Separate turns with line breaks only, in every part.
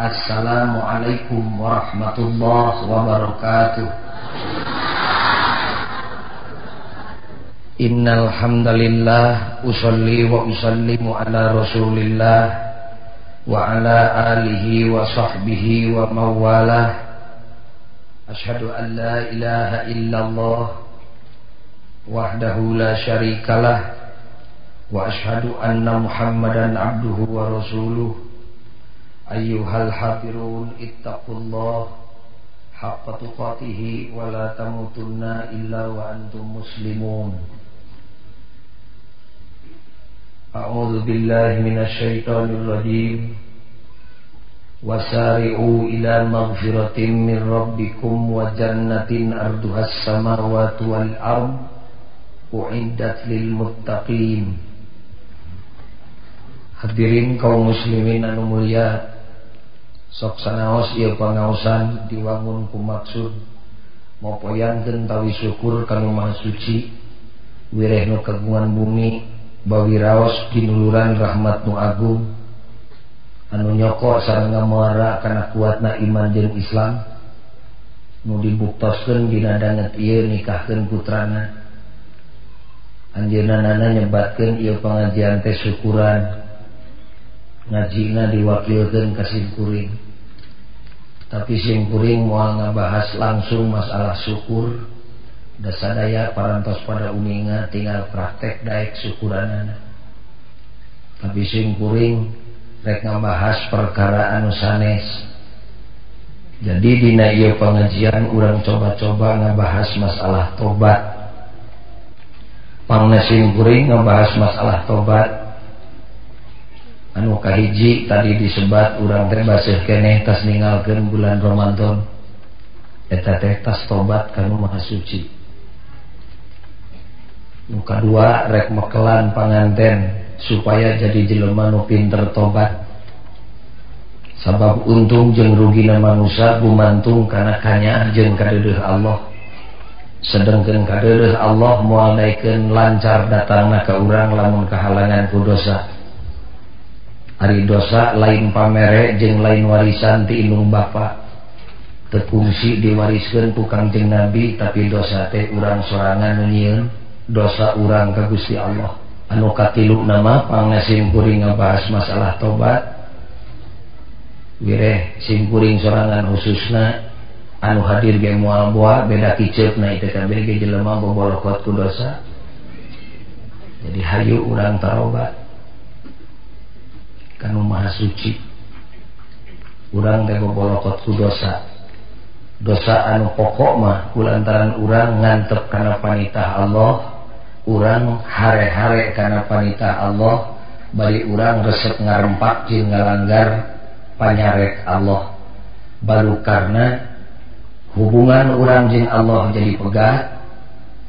Assalamualaikum warahmatullahi wabarakatuh. Innal hamdalillah usalli wa usallimu ala Rasulillah wa ala alihi wa sahbihi wa mawalah. Asyhadu an la ilaha illallah wahdahu la syarikalah wa asyhadu anna Muhammadan abduhu wa rasuluh. Ayyuhal hadirun ittaqullah haqqa tuqatihi wa la tamutunna illa wa antum muslimun. A'udzu billahi minasyaitonir rajim. Wasari'u ila maghfiratin min rabbikum wa jannatin arduhas samawati wal ard uiddat lil muttaqin. Hadirin kaum muslimin anu mulia, sok sanaos ieu pangaosan diwangun ku maksud mopoyangkeun tawi syukur kanu Maha Suci, wireh nu kagungan bumi, bawiraos dinuluran rahmat nu agung anu nyoko sareng ngamuara kana kuatna iman jeung Islam nu dibuktoskeun dina danget ieu nikahkeun putrana. Anjeunna nyebatkeun ieu pangajian teh syukuran, ngajina diwakilkeun ka simkuring. Tapi simkuring moal ngabahas langsung masalah syukur. Dasadaya parantos pada uninga tinggal praktek daek syukuranana. Tapi simkuring rek ngabahas perkara anu sanes. Jadi dina ieu pengajian urang coba-coba ngabahas masalah tobat. Pangna simkuring ngabahas masalah tobat. Anu kahiji tadi disebat urang teh baseuh keneh tas ninggalkeun bulan Ramadan. Eta teh tas tobat kanu Maha Suci. Nu kadua rek mekelan panganten supaya jadi jelema nu pinter tobat. Sabab untung jeung rugina manusia gumantung kana kanyaah jeung kadeudeuh Allah. Sedengkeun kadeudeuh Allah moal naikeun lancar datangna ka urang lamun kahalangan ku dosa. Ari dosa lain pamere jeung lain warisan ti indung bapa. Teu kungsi diwariskeun ku Kangjeng Nabi, tapi dosa teh urang sorangan nu nyieun dosa urang ka Gusti Allah. Anu katilu nama pangna simkuring ngabahas masalah tobat. Wireh simkuring sorangan khususna anu hadir ge moal boa beda kiceupna ieu teh kabeh ge jelema bobolokot ku dosa. Jadi hayu urang tarobat kanu Maha Suci. Urang teh bobolokot ku dosa. Dosa anu pokok mah kulantaran urang ngantep kana panitah Allah, urang hare-hare kana panitah Allah, bari urang resep ngarempak jeung ngalanggar panyarek Allah. Baru karena hubungan urang jeung Allah jadi pegat,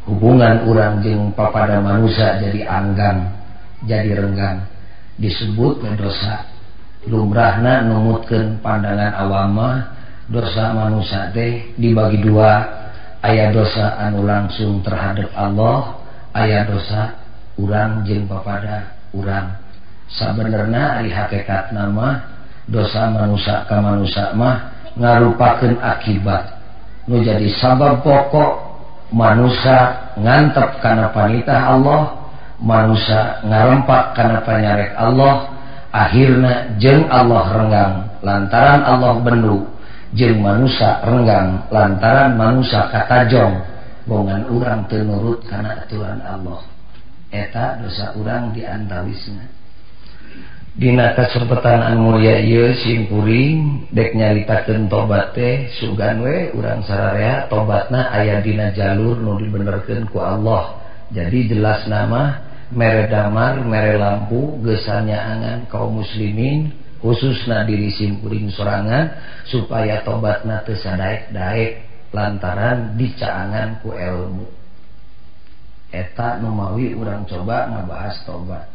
hubungan urang jeung papada manusia jadi anggang, jadi renggang, disebut dosa. Lumrahna numutkeun pandangan awam dosa manusia teh dibagi dua, aya dosa anu langsung terhadap Allah, aya dosa urang jeung papada urang. Sabenerna ari hakikatna mah dosa manusia ka manusia mah ngarupakeun akibat nu jadi sabab pokok manusia ngantep kana panitah Allah, manusia ngarempak kana panyarek Allah, akhirna jeung Allah renggang lantaran Allah bendu, jeung manusia renggang lantaran manusia katajong bongan urang teu nurut kana aturan Allah. Eta dosa urang diantawisna. Dina kasempetan anu mulia ieu simkuring dek nyaritakeun tobat teh sugan we urang sararea tobatna aya dina jalur nu dibenerkeun ku Allah. Jadi jelas nama mere damar mere lampu geus nyaangan kaum muslimin khususna diri simkuring sorangan supaya tobatna teu sadaek-daek lantaran dicaangan ku ilmu. Eta nu mawi urang coba ngabahas tobat.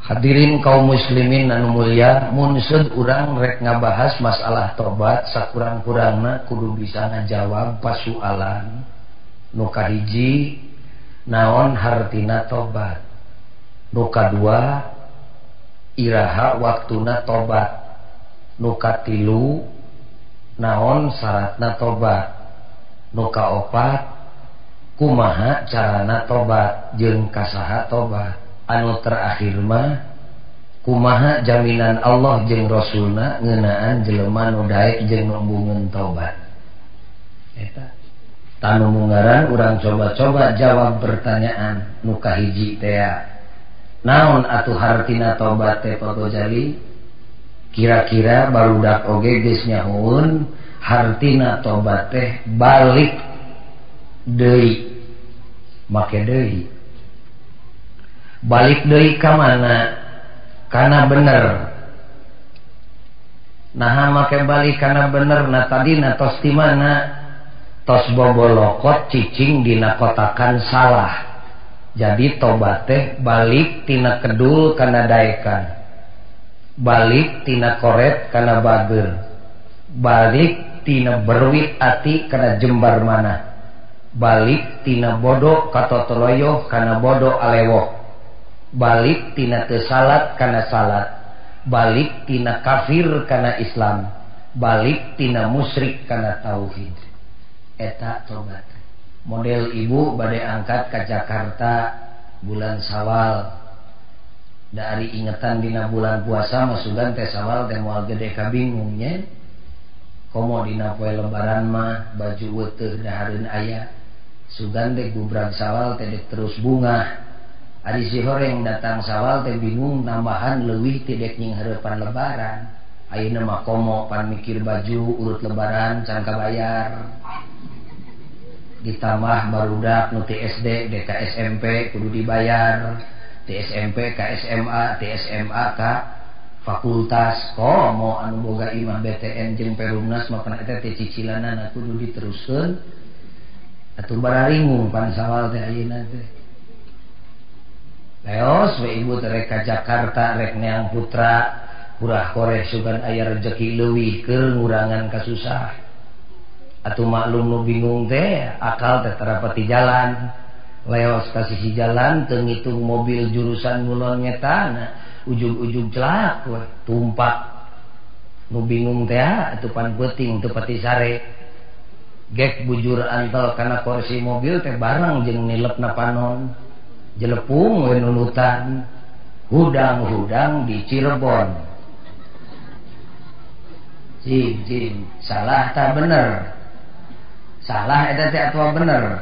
Hadirin kaum muslimin anu mulia, mun seud urang rek ngabahas masalah tobat sakurang-kurangna kudu bisa ngajawab pasualan nu kahiji naon hartina tobat, nu kadua iraha waktuna tobat, Nu katilu naon syaratna tobat. Nu kaopat kumaha carana tobat jeung kasaha tobat. Anu terakhir mah kumaha jaminan Allah jeung Rasulna ngeunaan jelema nu daek jeung nu embungeun tobat. Eta tanu mungaran urang coba-coba jawab pertanyaan nu kahiji teh. Naon atuh hartina tobat teh Pak Gojali? Kira-kira barudak oge geus nyahoeun hartina tobat teh balik deui. Make deui. Balik deui ka mana? Kana bener. Naha make balik kana bener? Na tadina tos di mana? Tos bobolokot cicing dina kotakan salah. Jadi tobat teh balik tina kedul kana daekan, balik tina koret kana bager, balik tina berwit ati kana jembar mana, balik tina bodoh katotoloyoh kana bodoh alewoh, balik tina teu salat kana salat, balik tina kafir kana Islam, balik tina musyrik kana tauhid. Eta tobat. Model ibu badai angkat ke Jakarta bulan Sawal. Dari ingetan dina bulan puasa masukan teh Sawal teh moal gede kabingungnya. Komo dina poe lebaran mah baju weteuh dahareun aya. Sugan teh gubrag Sawal teh dek terus bunga. Ari si horeng datang Sawal teh bingung nambahan leuwih ti dek nyinghareupan lebaran. Ayeuna mah komo pan mikir baju urut lebaran can kabayar. Ditambah barudak nu ti SD dek ka SMP kudu dibayar, ti SMP ka SMA, ti SMA ka fakultas. Komo anu boga imah BTN jeung Perumnas mah kana eta teh cicilanana kudu diteruskeun. Atuh bararingung pan Sawal teh ayeuna teh. Leos we ibu teh rek ka Jakarta rek neang putra kurah koreh sugan aya rejeki leuwih keur ngurangan kasusah. Atuh maklum nu bingung teh akal teh terapati jalan. Leos ka sisi jalan teu ngitung mobil jurusan ngulon ngetana ujug-ujug celak weh tumpak. Nu bingung teh atuh pan peuting teu pati sare. Gek bujur antel kana kursi mobil teh bareng jeung nilepna panon. Jelepung we nulutan. Hudang-hudang di Cirebon. Jing jing salah tak bener. Salah eta teh atuh bener.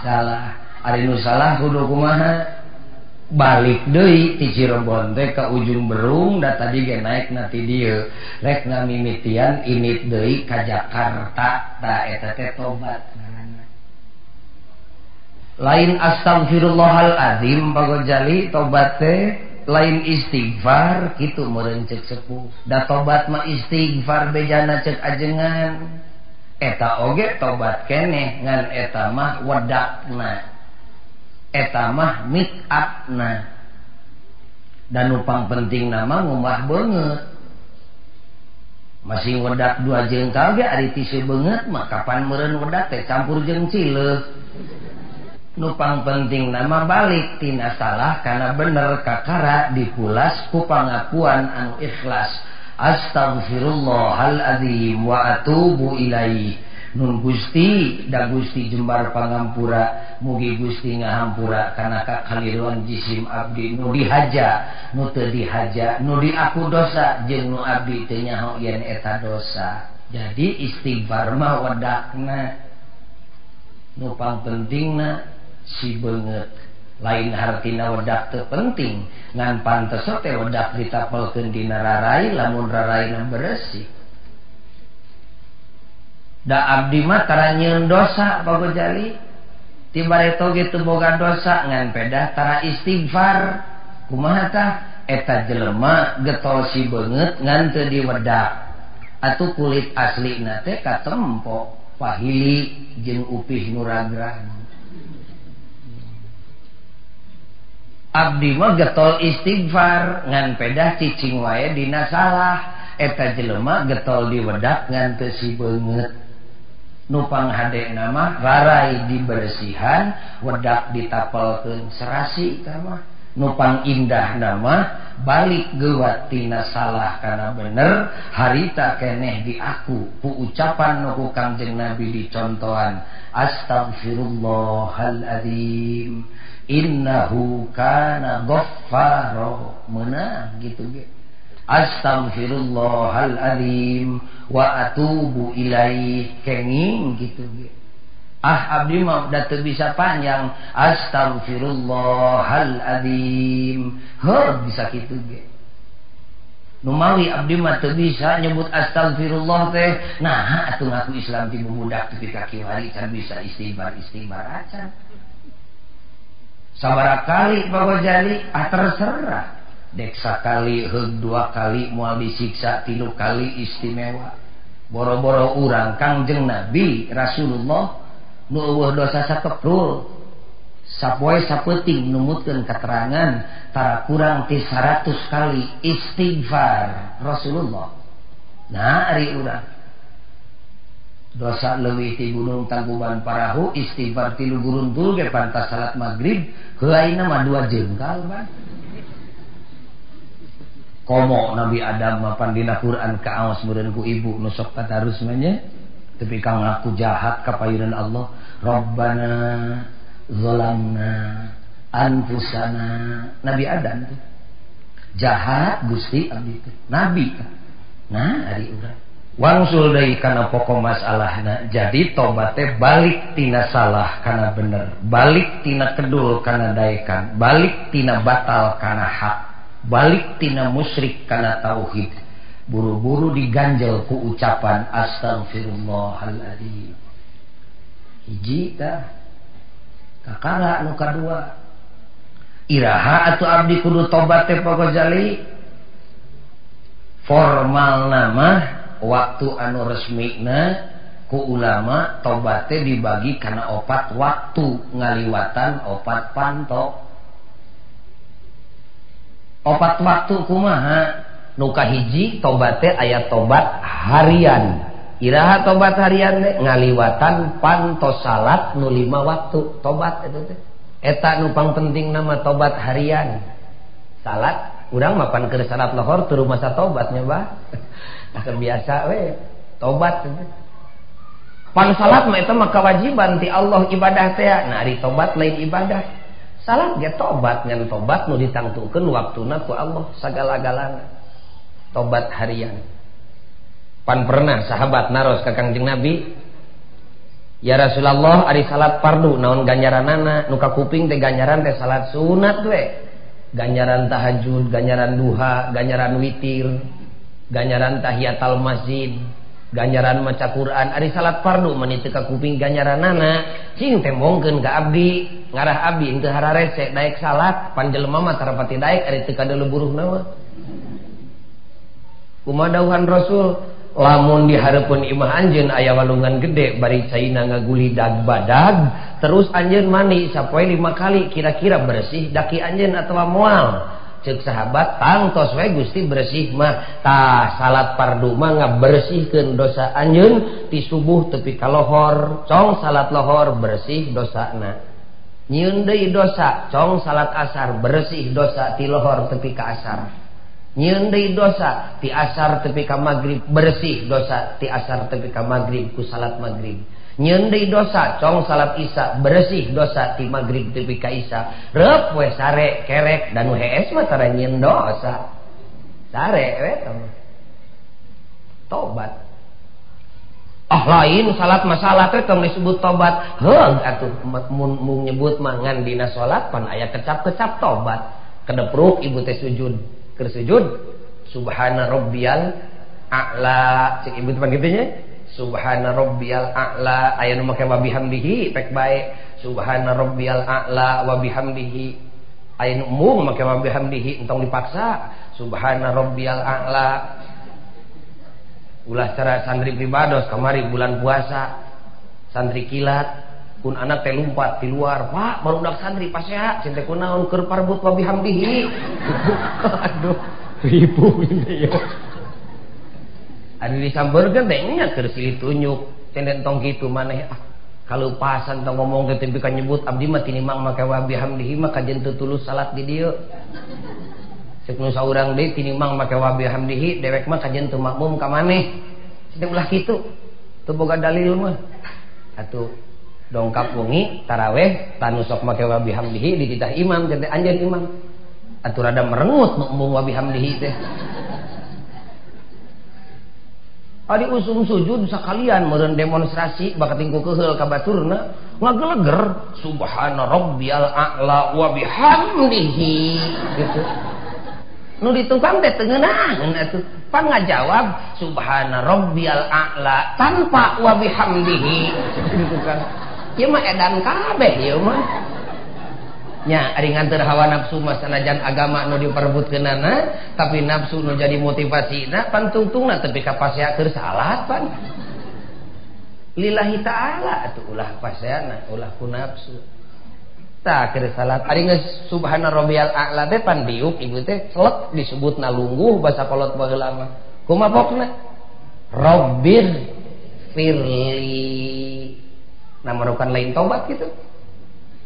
Salah. Ari nu salah kudu kumaha? Balik deui ti Cirebon teh ka Ujung Berung da tadi ge naekna ti dieu. Rek ngamimitian init deui ka Jakarta. Ta eta teh tobat ngaranna. Lain astagfirullahalazim Pak Gojali tobat teh lain istighfar kitu meureun ceuk sepuh. Da tobat mah istighfar bejana ceuk ajengan. Eta oge tobat keneh ngan eta mah wedakna, eta mah make upna. Dan nupang penting nama ngumah beungeut. Masih wedak dua jengkal ge ari tisu beungeut mah kapan meureun wedak teh campur jeung cileuh. Nupang penting nama balik tina salah kana bener kakara dipulas ku pangakuan anu ikhlas. Astaghfirullahaladzim wa atubu ilaih. Nun Gusti da Gusti jembar pangampura, mugi Gusti ngahampura kana kakaliruan jisim abdi nu dihaja, nu teu dihaja, nu diaku dosa jeung nu abdi teu nyaho yen eta dosa. Jadi istighfar mah wedakna. Nu pangpentingna si beungeut. Lain hartina wedak teu penting, ngan pantes teh wedak ditapelkeun dina rarai lamun raraina beresih. Da abdi mah tara nyieun dosa Pak Gojali. Ti bareto ge teu boga dosa ngan pedah tara istighfar. Kumaha tah? Eta jelema getol si beungeut ngan teu diwedak. Atuh kulit aslina teh katempo pahili jeung upih nu ragrag. Abdi mah getol istighfar ngan pedah cicing wae dina salah. Eta jelema getol diwedak ngan teu si beungeut. Nu panghadena mah rarai dibersihan, wedak ditapelkeun serasi tah mah. Nu pang indah nama balik geuwat tina salah kana bener harita keneh diaku ku ucapan nu ku Kangjeng Nabi dicontohan astaghfirullahaladzim innahu kana ghaffara meunang gitu ge astaghfirullahaladzim wa atubu ilaih kenging gitu ge. Ah abdi mah da teu bisa panjang astaghfirullahaladzim heuh bisa kitu ge. Nu mawi abdi mah teu bisa nyebut astaghfirullah teh nah atuh ngaku Islam ti budak tepi ka kiwari can bisa istighfar istighfar acan. Sabaraha kali Pak Gojali ah terserah dek sakali heug dua kali moal disiksa tilu kali istimewa. Boro-boro urang Kangjeng Nabi Rasulullah nu eueuh dosa sakeprul sapoe sapeuting numutkeun katerangan tara kurang ti 100 kali istighfar Rasulullah. Nah ari urang dosa leuwih ti gunung Tangkuban Parahu istighfar tilu guruntul ge pantas salat magrib heuaina mah dua jengkal ban. Komo Nabi Adam mah pan dina Quran kaos meureun ku ibu nu sok tatarus mah nya tepi ka ngaku jahat ka payunan Allah. Rabbana zalamna anfusana. Nabi Adam tuh jahat Gusti abdi teh nabi. Nah ari urang wangsul deui kana pokok masalahna. Jadi tobat teh balik tina salah kana bener, balik tina kedul kana daekan, balik tina batal kana hak, balik tina musyrik kana tauhid. Buru-buru diganjel ku ucapan astaghfirullahaladzim. Hiji tah kakara nu kadua iraha atuh abdi kudu tobat teh Pak Gojali. Formal nama waktu anu resmina ku ulama tobat teh dibagi kana opat waktu ngaliwatan opat panto. Opat waktu kumaha? Nu kahiji tobat teh aya tobat harian. Iraha tobat harian teh ngaliwatan panto salat nu 5 waktu tobat eta teh. Eta nu pangpenting nama tobat harian. Salat urang mah pan keur salat lohor teu masa tobatnya bah. Terbiasa we tobat teh. Pan salat mah eta mah kewajiban ti Allah ibadah teh. Nah ari tobat lain ibadah. Salat ge tobat ngan tobat nu ditangtukeun waktuna ku Allah sagala-galana. Tobat harian. Pan pernah sahabat naros ka Kangjeng Nabi, ya Rasulullah ari salat fardu naon ganjaranana? Nu kakuping teh ganjaran teh salat sunat we. Ganjaran tahajud, ganjaran duha, ganjaran witir, ganjaran tahiyatul masjid, ganjaran maca Quran. Ari salat fardu mah teu kakuping ganjaranana, cing tembongkeun ka abdi, ngarah abdi henteu hararese daek salat, pan jelema mah tarapati daek ari teu kadeuleu buruhna mah. Kumaha dawuhan Rasul, lamun di hareupeun imah anjeun aya walungan gede bari caina ngagulidag badag terus anjeun mandi sapoe 5 kali kira-kira bersih daki anjeun atawa moal. Ceuk sahabat tangtos we Gusti bersih mah. Tah salat fardu mah ngabersihkeun dosa anjeun ti subuh tepi ka lohor, cong salat lohor bersih dosana. Nyieun deui dosa cong salat asar bersih dosa ti lohor tepi ka asar. Nyieun deui dosa ti asar tepi ka magrib bersih dosa ti asar tepi ka magrib ku salat magrib. Nyieun deui dosa cong salat isya bersih dosa ti magrib tepi ka isya. Reup we sare kerek dan nu hees mah tara nyieun dosa. Sare we tobat. Ah lain salat masalah teh tong disebut tobat. Heuh atuh mun nyebut mah ngan dina salat pan aya kecap-kecap tobat. Kedepruk ibu teh sujud. Sujud subhana rabbiyal a'la cek ibu teh kitu nya subhana rabbiyal a'la aya nu make wa bihamdihi pek bae subhana rabbiyal a'la wa bihamdihi aya nu mung make wa bihamdihi entong dipaksa subhana rabbiyal a'la. Ulah cara santri pribados kamari bulan puasa santri kilat pun anak teh lumpat di luar, Pak barudak santri pasea cinte kunaon keur parbut wa bihamdihi. Aduh ribu ini ya. Anu disambeurkeun teh nya keur silih tunjuk cenden tong kitu maneh ah. Kalupasan tong ngomong teh tepi ka nyebut abdi mah tinimang make wa bihamdihi mah kajen teu tulus salat di dieu. Ceuk nu saurang deui tinimang make wa bihamdihi dewek mah kajen teu makmum ka maneh. Teu ulah kitu. Teu boga dalil mah. Atuh dongkap wengi taraweh tanu sok make wa bihamdihi dititah imam teh anjeun imam. Atuh rada merengut makmum wa bihamdihi teh. Adi usum sujud sekalian meureun demonstrasi bakating ku keuheul ka baturna ngageleger subhana rabbiyal a'la wa bihamdihi gitu. Nu ditukang teh teu ngeunaheun atuh. Pan ngajawab subhana rabbiyal a'la tanpa wa bihamdihi gitu kan. Ieu mah edan kabeh ieu mah. Nya ari nganteur hawa nafsu mah sanajan agama nu diperebutkeunana tapi nafsu nu jadi motivasina pan tungtungna tepi ka pasea keur salat pan. Lillahi ta'ala atuh ulah paseana ulah ku nafsu. Tah keur salat ari geus subhana rabbiyal a'la teh pan diuk ibu teh selek disebutna lungguh basa kolot baheula mah. Kumaha pokna? Rabbir firli. Nah merupakan lain tobat gitu.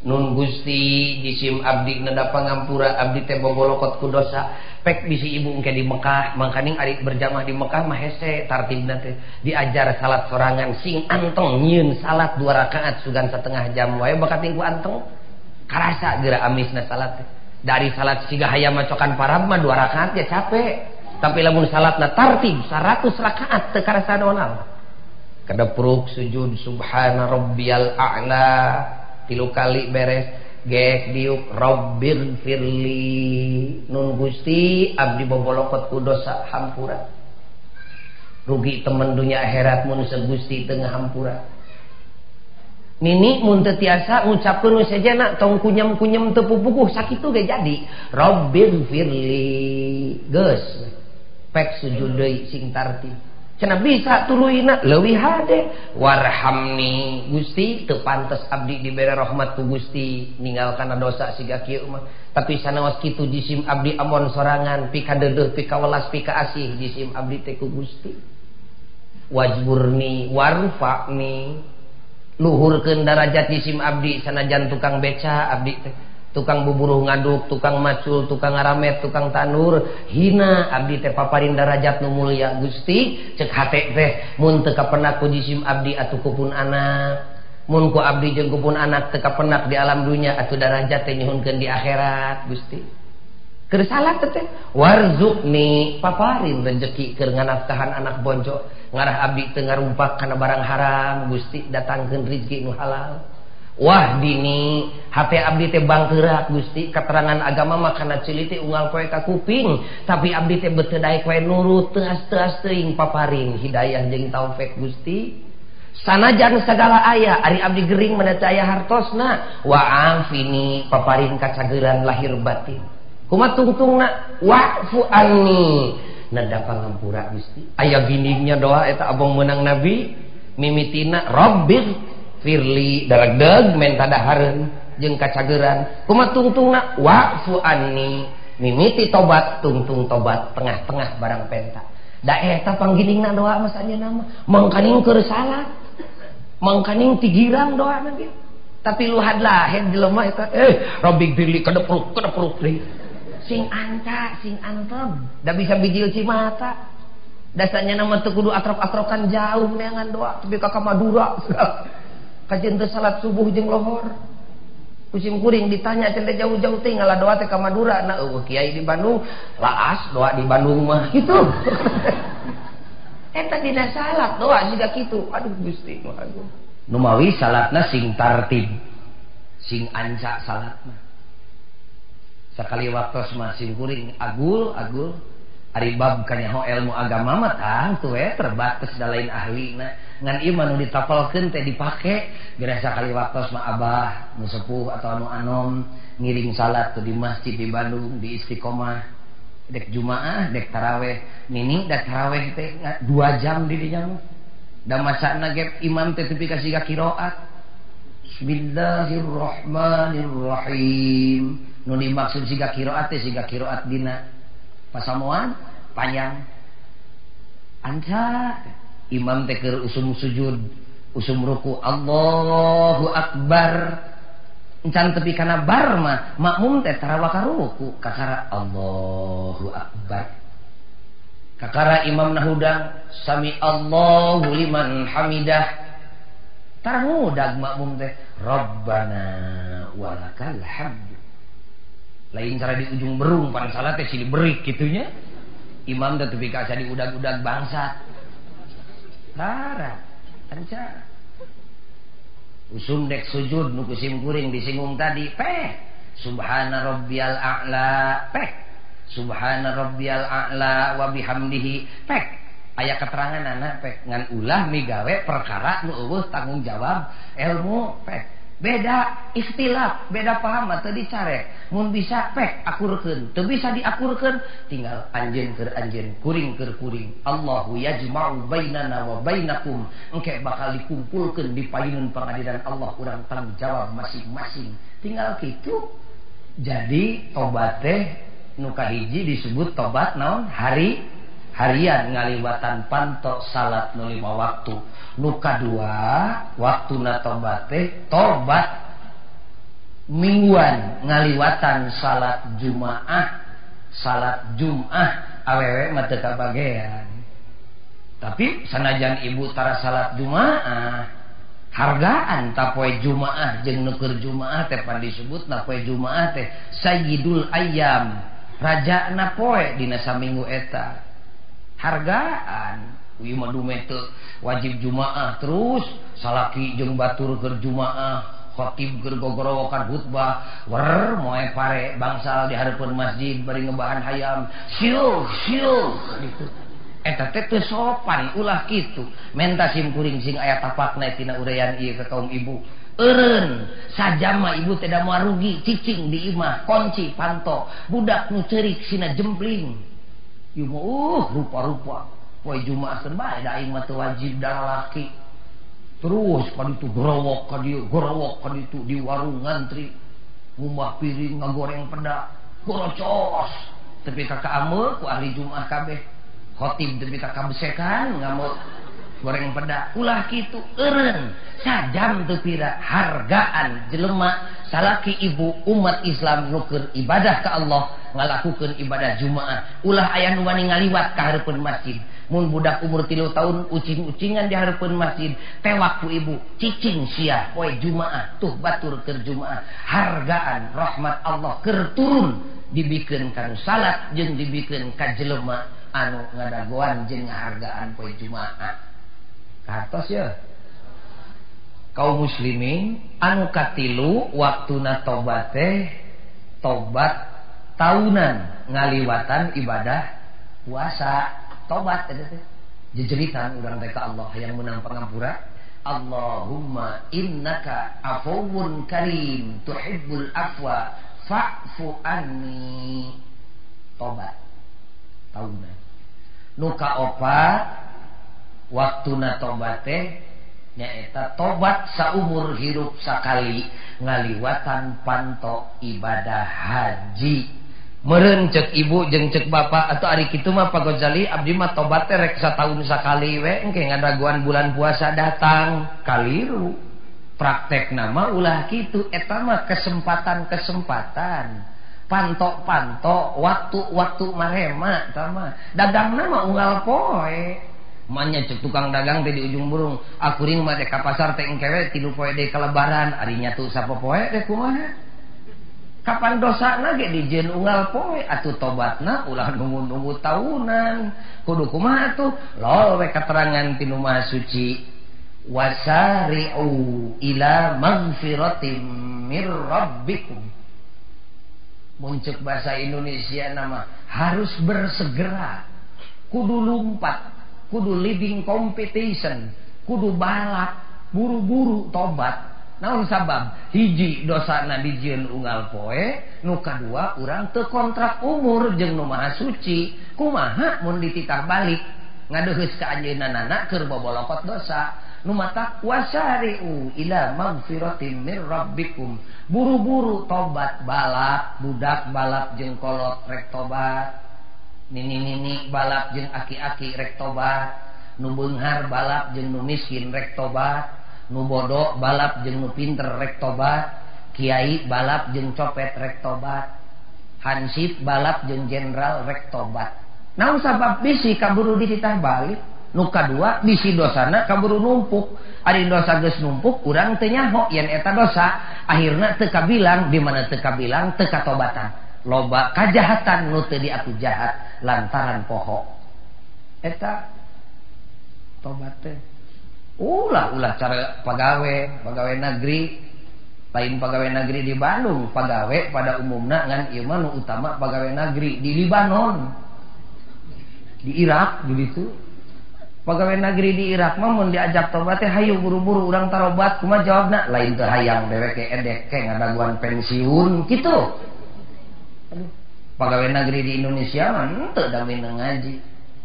Nun Gusti jisim abdi neda pangampura abdi teh bogolokot ku dosa pek bisi ibu engke di Mekah mangkaning ari berjamaah di Mekah mah hese tartibna teh diajar salat sorangan sing anteng nyieun salat 2 rakaat sugan setengah jam wae bakating ku anteng karasa geura amisna salat teh dari salat siga hayam macokan parab mah 2 rakaat ya capek tapi lamun salatna tartib 100 rakaat teu karasa naon kedepruk sujud subhana rabbiyal a'la 3 kali beres gek diuk rabbir firli nun Gusti abdi bobolokot ku dosa hampura rugi temen dunia akhirat mun Gusti teu ngahampura nini mun teu tiasa ngucapkeun we sejena tong kunyem-kunyem teu pupukuh sakitu ge jadi rabbir firli geus pek sujud deui sing tartib cenah bisa tuluyna leuwih hade warhamni Gusti teu pantes abdi dibere rahmat ku Gusti ninggalkan dosa siga kieu mah tapi sanaos kitu jisim abdi amon sorangan pika deudeuh pika welas pika asih jisim abdi teh ku Gusti wajburni warfa'ni luhurkeun darajat jisim abdi sanajan tukang beca abdi teh tukang buburuh ngaduk, tukang macul, tukang ngaramet, tukang tandur, hina abdi teh paparin darajat nu mulia Gusti, cek hate teh mun teu kapenak ku jisim abdi atuh kupun anak, mun ku abdi jeung kupun anak teu kapenak di alam dunya atuh darajat teh nyuhunkeun di akhirat Gusti. Keur salat teh warzuqni paparin rezeki keur nganafkahan anak bonjo, ngarah abdi teu ngarumpak kana barang haram Gusti datangkeun rezeki nu halal. Wah dini hati abdi teh bangkeurak Gusti keterangan agama mah kana ceuli teh unggal poe ka kuping tapi abdi teh beteu daek wae nurut teuas-teuas teuing paparin hidayah jeung taufik Gusti sanajan sagala aya ari abdi gering mana teu aya hartosna wa afini paparin kacageuran lahir batin kumaha tungtungna wa'fu anni nada pangampura Gusti aya giningnya doa eta abong meunang nabi mimitina rabbir firli daragdeg menta dahareun jeung kacageran kumaha tungtungna wa'fu anni mimiti tobat tungtung tobat tengah-tengah barang penta da eta pangginingna doa mah anjeunna mah mangkaning keur salat mangkaning tigirang doana ge tapi luhad lahed jelema eta rabbik firli kedepruk kedepruk deui sing anca sing antem da bisa bijil cimata dasarnya mah teu kudu atrok-atrokan jauh neangan doa tepi ka Madura kajen teu salat subuh jeung lohor kusim kuring ditanya cenah jauh-jauh teh ngalah doa teh ka Madura na eueuh kiai di Bandung laas doa di Bandung mah kitu eta dina salat doa siga kitu aduh Gusti nu agung numawi salatna sing tartib sing anca salatna sakali waktos mah sim kuring agul agul ari bab kanyaho ilmu agama mah tangtu we terbatas da lain ahlina ngan ieu mah nu ditapalkeun teh dipake geura sakali waktos mah abah nu sepuh atau anu anom ngiring salat tuh di masjid di Bandung di Istiqomah dek Jumaah dek taraweh nini dek taraweh teh 2 jam di dinya mah da macana ge imam teh tepi ka siga qiraat Bismillahirrahmanirrahim nu dimaksud siga qiraat teh siga qiraat dina pasamuan panjang anca imam teh keur usum sujud Usum ruku Allahu Akbar. Encan tepi kana bar mah makmum teh tara wakaruku kakara Allahu Akbar. Kakara imam nahudang sami Allahu liman hamidah. Tara ngudag makmum teh Rabbana walakal hamdu. Lain cara di ujung berung pan salat teh silih berik kitunya. Imam teh tepi ka asa diudag-udag bangsat. Tara encan. Usum dek sujud nu ku sim kuring disinggung tadi peh subhana rabbiyal a'la peh subhana rabbiyal a'la wa bihamdihi peh aya keterangan anak peh ngan ulah migawe perkara nu eueuh tanggung jawab ilmu peh beda ikhtilaf beda paham teu dicarek mun bisa peh akurkeun teu bisa diakurkeun tinggal anjeun keur anjeun kuring keur kuring. Allahu yajma'u bainana wa bainakum engke bakal dikumpulkeun di payunun pengadilan Allah urang tanggung jawab masing-masing tinggal kitu. Jadi tobat teh nu kahiji disebut tobat naon hari harian ngaliwatan panto salat nu 5 waktu. Nu kadua waktuna tobat teh tobat mingguan ngaliwatan salat Jumaah. Salat Jumaah awewe mah teu kabagean. Tapi sanajan ibu tara salat Jumaah hargaan ta poe Jumaah jeung nu keur Jumaah teh pan disebutna poe Jumaah teh sayyidul ayyam, rajana poe dina saminggu eta. Hargaan ieu mah dume teu wajib Jumaah terus salaki jeung batur keur Jumaah khotib keur gogorowokan khutbah wer moe pare bangsal di hareupeun masjid bari ngebahan hayam siuh siuh gitu. Eta teh teu sopan ulah kitu menta sim kuring sing aya tapakna tina uraian ieu ka kaum ibu eureun sajam mah ibu teh da moal rugi cicing di imah kunci panto budak nu ceurik sina jempling ieu mah rupa-rupa poe Jumaah keun bae da aing mah teu wajib da lalaki terus ka ditu gerowok ka dieu gerowok ka ditu di warung ngantri ngumbah piring ngagoreng peda gorocos tepi ka kaameu ku ahli Jumaah kabeh khotib tepi ka kabesekan ngamuk goreng peda ulah kitu eureun sajam teu pira hargaan jelema salaki ibu umat Islam nu keur ibadah ka Allah ngalakukeun ibadah Jumaah ulah aya nu wani ngaliwat ka hareupeun masjid. Mun budak umur 3 tahun ucing-ucingan di hareupeun masjid tewak ku ibu cicing sia poe Jumaah tuh batur keur Jumaah hargaan rahmat Allah keur turun dibikeun ka nu salat jeung dibikeun ka jelema anu ngadagoan jeung ngahargaan poe Jumaah. Katos ya kaum muslimin anu katilu waktuna tobat teh tobat tahunan ngaliwatan ibadah puasa. Tobat eta teh jejeritan urang teh ka Allah yang menang pangampura. Allahumma innaka afuwun karim tuhibbul afwa fa'fu anni. Tobat tahunan. Nu kaopat waktuna tobat teh nyaeta tobat saumur hirup sakali ngaliwatan panto ibadah haji. Meureun ceuk ibu jeung ceuk bapak atau ari kitu mah Pak Gozali abdi mah tobat teh rek sataun sakali we engke ngadaguan bulan puasa datang kaliru. Praktekna mah ulah kitu eta mah kesempatan-kesempatan panto-panto waktu-waktu marema eta mah dagangna mah unggal poe. Manya cek tukang dagang teh di ujung burung akuring mah teh ka pasar teh engke we 3 poe deui ka lebaran ari nyatu sapopoe teh kumaha. Kapan dosana ge dijieun unggal poe atuh tobatna ulah nunggu-nunggu tahunan kudu kumaha atuh lol we katerangan ti nu Maha Suci wasari'u ila magfiratim mir rabbikum. Mun ceuk bahasa Indonesia nama harus bersegera kudu lumpat kudu leading competition kudu balap buru-buru tobat. Naon sabab hiji dosana dijieun unggal poe nu kadua urang teu kontrak umur jeung nu Maha Suci kumaha mun dititah balik ngadeuheus ka anjeunna keur bobolokot dosa nu matak wasari'u ila magfiratin mir rabbikum buru-buru tobat balap budak balap jeung kolot rek tobat nini-nini balap jeung aki-aki rek tobat nu beunghar balap jeung nu miskin rek tobat Nu bodoh balap jeung nu pinter rek tobat, kiai balap jeung copet rek tobat, hansip balap jeung jenderal rek tobat. Naon sabab bisi kaburu dititah balik? Nu kadua bisi dosana kaburu numpuk. Ari dosa geus numpuk urang teu nyaho yen eta dosa, akhirna teu kabilang, di mana teu kabilang teu katobatan. Loba kajahatan nu teu diaku jahat lantaran poho. Eta tobat teh. Ulah cara pagawe negeri, lain pagawe negeri di Bandung, pagawe pada umumna ngan ieu mah nu utama pagawe negeri di Libanon, di Irak gitu. Pagawe negeri di Irak mah mun diajak tobat teh hayu buru-buru urang tarobat, kumaha jawabna? Lain teu hayang dewek ge edek ke ngadaguan pensiun kitu. Aduh, pagawe negeri di Indonesia mah henteu da mineng ngaji.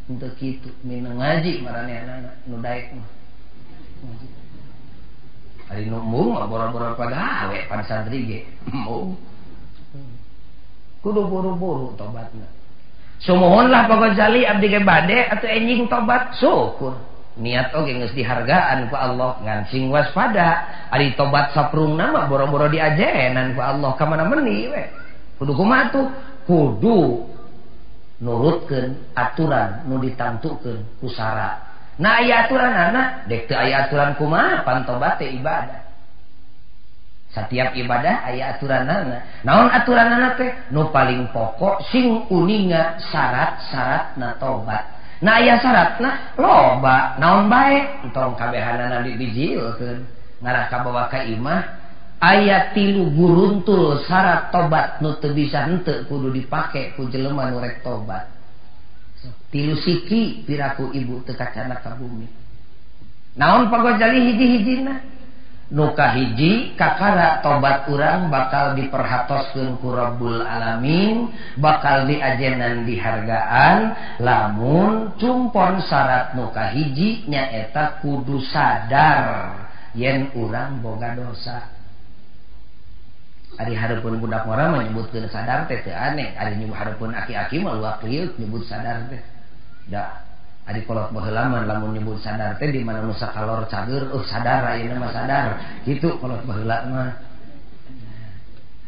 Henteu kitu, mineng ngaji maranehanana nu daek mah. Ari nu embung mah boro-boro pagawe pan santri ge. Embung. Kudu buru-buru tobatna. Sumuhunlah Pak Ghazali abdi ge bade atuh enjing tobat syukur. Niat oge geus dihargaan ku Allah ngan sing waspada. Ari tobat saprungna mah boro-boro diajenan ku Allah ka mana meuni we. Kudu kumaha tuh? Kudu nurutkeun aturan nu ditangtukeun ku sara. Nah aya aturanana, dek teu aya aturan kumaha pan tobat teh ibadah. Setiap ibadah aya aturanana. Naon aturanana teh? Nu paling pokok sing uninga syarat-syaratna tobat. Nah aya syaratna loba, naon bae entong kabehanana dibijilkeun. Ngarah kabawa ka imah aya 3 guruntul syarat tobat nu teu bisa henteu kudu dipake ku jelema nu rek tobat. 3 siki piraku ibu teu kacana ka bumi. Naon Pak Ghazali hiji-hijina? Nu kahiji kakara tobat urang bakal diperhatoskeun ku Rabbul Alamin, bakal diajenan dihargaan lamun cumpon syarat nu kahiji nyaeta kudu sadar yen urang boga dosa. Ari hareupeun budak ngora mah nyebutkeun sadar teh teu aneh, ari hareupeun aki-aki mah luak liuk nyebut sadar teh. Da ari kolot baheula mah lamun nyebut sadar teh di mana nu sakalor cager, sadar ayeuna mah sadar. Kitu kolot baheula mah.